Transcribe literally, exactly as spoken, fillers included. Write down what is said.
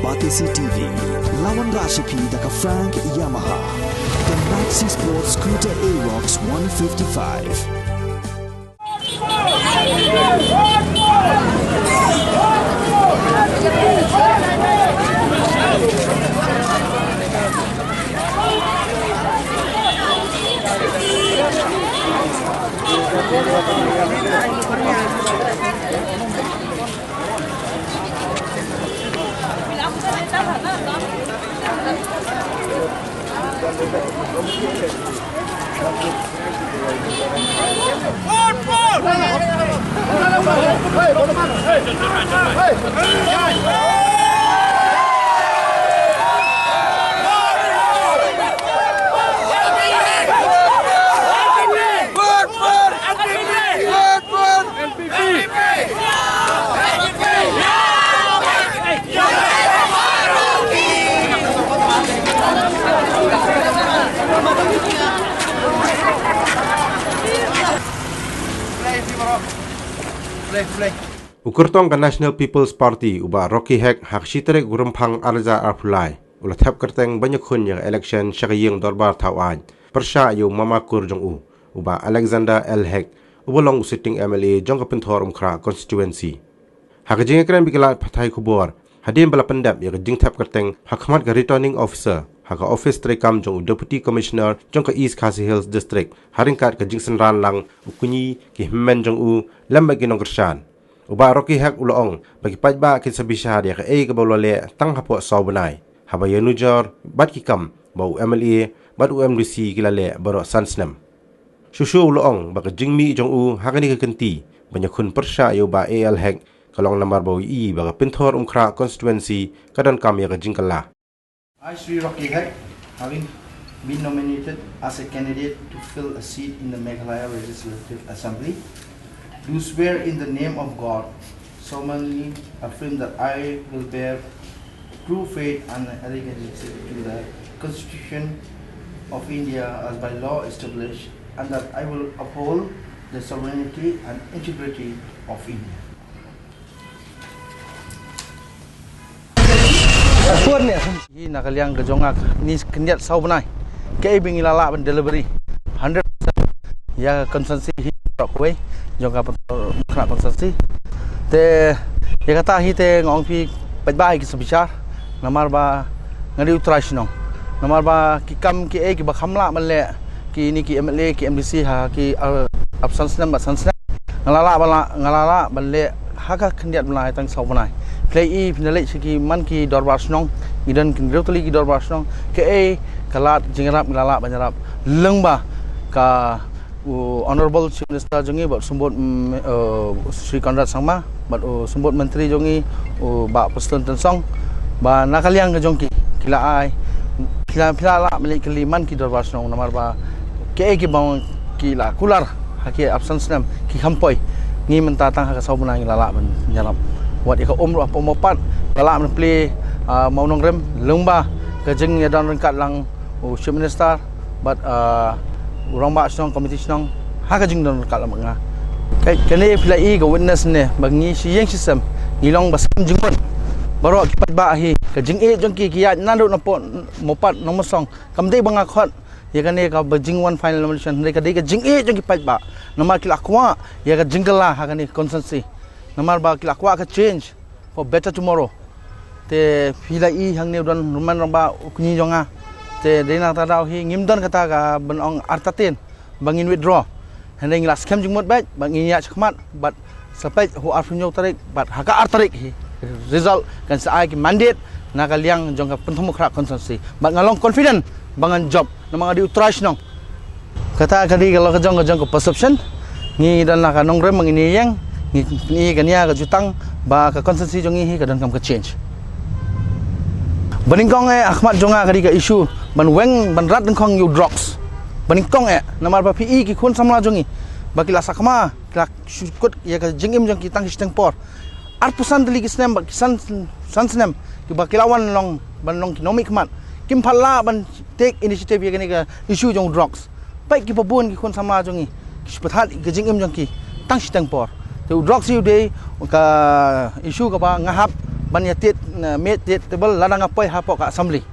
Batesi T V, la wanrah sha phi da ka Frank Yamaha. The Maxi Sport Scooter Aerox one fifty-five. U kyrtong ka National People's Party, u Bah Rocky Hek, ha ka shi tarik u Rymphang ar hajar arphew lai, u la thep kyrteng ban ïakhun ïa ka election sha ka ïing dorbar thawaiñ pyrshah ïa u mamakur jong u, u Bah Alexander L Hek, uba long u sitting M L A jong ka Pynthor Umkhrah constituency. Ha ka jingïakren bad ki lad pathai khubor, hadien ba la pyndep ïa ka jingthep kyrteng ha khmat ka Returning Officer ha ka ophis treikam jong u Deputy Commissioner jong ka East Khasi Hills District, ha ryngkat ka jingsynran lang u kñi, ki hynmen jong u lem bad ki nongkyrshan, u Bah Rocky Hek u la ong ba ki paidbah kin sa bishar ïa kaei kaba u la leh tang hapoh saw bnai, haba ïanujor bad ki kam ba u M L A bad u M D C ki la leh baroh san snem. Shuh shuh u la ong ba ka jingmih jong u ha kane ka kynti ban ïakhun pyrshah ïa u Bah A L Hek ka long namar ba u ïohi ba ka Pynthor Umkhrah constituency ka donkam ïa ka jingkylla. I, Shri Rocky Hek, having been nominated as a candidate to fill a seat in the Meghalaya Legislative Assembly, do swear in the name of God, solemnly affirm that I will bear true faith and allegiance to the Constitution of India as by law established, and that I will uphold the sovereignty and integrity of India. Hi na ka liang ka jong nga, ni khyndiat saw bnai, kaei ba ngi la lah ban delivery hundred percent ïa ka constituency hi baroh kawei jong ka Pynthor Umkhrah constituency. Te ïa kata hi te nga ong phi paidbah ki sa bishar, namar ba nga dei u trai shnong, namar ba ki kam kiei kiba kham lah ban leh kine ki M L A, ki M D C ha ki, uh, ap san snem bad san snem, nga la lah ban la, nga la lah ban leh ha ka khyndiat bnai tang saw bnai. Phi la ïohi, phi la leit sha ki man ki dorbar shnong, ngi don ki hynriew tylli ki dorbar shnong, kaei ka lad jingïarap ngi la lah ban ïarap lyngba ka u Honorable Chief Minister jong ngi, Bah Symbud, mm, uh, Shri Conrad Sangma, bad u Symbud Myntri jong ngi, u Bah Prestone Tynsong, ba na ka liang ka jong ki, ki la ai, phi la, phi la lah ban leit kylli man ki dorbar shnong, namar ba kaei kiba ki la kular ha ki ap san snem ki kham poi. Ngi mynta tang ha ka saw bnai ngi la lah ban ïarap. Wat ïa ka um ruh, um pat la lah ban plie, ah, mawnongrim lyngba ka jingïadon ryngkat lang u Chief Minister bad, ah, u rangbah shnong, komiti shnong, ha ka jingdon ryngkat lang bad nga. Ka, kane phi la ïohi ka witness ne ba ngi shi ïing shi sem ngi long ba skhem jingmut. Baroh ki paidbah hi, ka jingïeit jong ki ki ïaid naduh na pdeng Mawpat, Nongmynsong. Kam dei ba nga khot ïa kane kaba jingwan final nomination, hynrei ka dei ka jingïeit jong ki paidbah, namar ki la kwah ïa ka jingkylla ha kane ka constituency, namar ba ki la kwah ka change for better tomorrow. Te phi la ïohi hangne u don u rangbah u kñi jong nga. Te dei na kata ka daw hi ngim don kata ka ban ong artatien ba ngin withdraw. Hynrei ngi la skhem jingmut beit ba ngin ïaid shakhmat bad sa peit ha u arphew hynñiew tarik bad ha ka ar tarik hi result kan sa ai ki mandate na ka liang jong ka Pynthor Umkhrah constituency. Bad nga long confident ba ngan jop namar nga dei u trai shnong. Kata ka dei ka long ka jong, ka jong ka perception. Ngi don la ka nongrim, ngi ïeng, ngi, ngi ka nia ka jutang ba ka constituency jong ngi hi ka donkam ka change. Ba nyngkong eh ha khmat jong nga ka dei ka issue ban weng, ban rat dyngkhong ïa u drugs. Ba nyngkong eh, namar ba phi ïohi ki khun samla jong ngi ba ki la sakma, ki la shu kut ïa ka jingim jong ki tang shiteng por. Arphew san tylli ki snem bad ki san, san snem kiba ki la wan long ban long ki nongmihkhmat, kim pat lah ban take initiative ïa kane ka issue jong drugs. Peit kiba bun ki khun samla jong ngi ki shu pynthait ka jingim jong ki tang shiteng por. Te u drugs hi u dei ka issue kaba nga hap ban ïa tied, eh, miet tied table lada nga poi hapoh ka assembly.